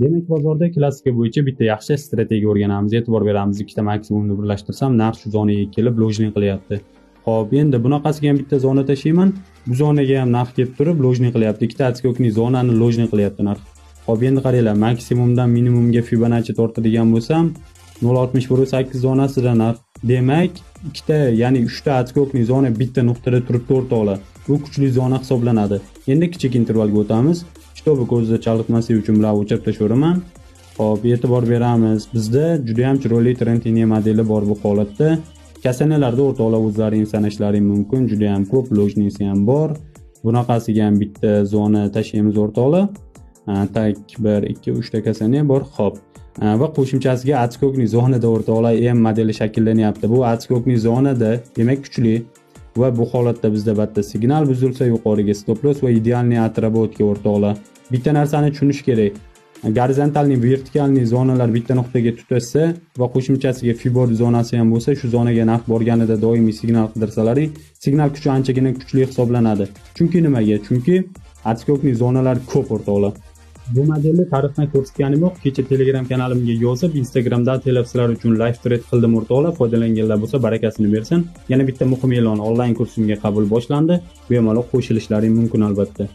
Demak, bozorda klassika bo'yicha bitta yaxshi strategiya o'rganamiz, e'tibor beramiz. Ikkita maksimumni birlashtirsam, narx shu zonaga kelib ложный qilyapti. Xo'p, endi bunaqasiga ham bitta zona tashlayman. Bu zonaga ham narx kelib turib ложный qilyapti. Ikkita отскокный zonani ложный qilyapti narx. Xo'p, endi qaranglar, maksimumdan minimumga Fibonacci tortadigan bo'lsam, 0.61.8 zonasida narx. Demak, ikkita, ya'ni uchta отскокный zona bitta nuqtada turibdi, o'rtoqlar. Bu kuchli zona hisoblanadi. Endi kichik intervalga o'tamiz. Чтобы ko'zni chalg'itmaslik uchun bularni o'chirib tashlayveraman. Xo'p, e'tibor beramiz. Bizda juda ham chiroyli trend liniya modeli bor bu holatda. Касания larda, o'rtoqlar, o'zlaring sanashlaring mumkin, juda ham ko'p, ложный si ham bor. Bunaqasiga ham bitta zona tashlaymiz, o'rtoqlar. Так, 1, 2, 3 ta касания bor. Xo'p. Va qo'shimchasiga отскокный zonada, o'rtoqlar, M modeli shakllanyapti. Bu отскокный zonada, demak, kuchli va bu holatda bizda bitta signal buzilsa, yuqoriga stop loss va идеальный отработка, o'rtoqlar. Bitta narsani tushunish kerak. Горизонтальный, вертикальный zonalar bitta nuqtaga tutashsa va qo'shimchasiga Fibor zonasi ham bo'lsa, shu zonaga narx borganida doimiy signal qidirsalaring, signal kuchi anchagina kuchli hisoblanadi. Chunki nimaga? Chunki отскокный zonalar ko'p, o'rtoqlar. Bu modelni tarixdan ko'rsatganim yo'q. Kecha Telegram kanalimga yozib, Instagramda telab sizlar uchun live trade qildim, o'rtoqlar. Foydalanganlar bo'lsa, barakasini bersin. Yana bitta muhim e'lon: onlayn kursimga qabul boshlandi. Bemalol qo'shilishlaring mumkin, albatta.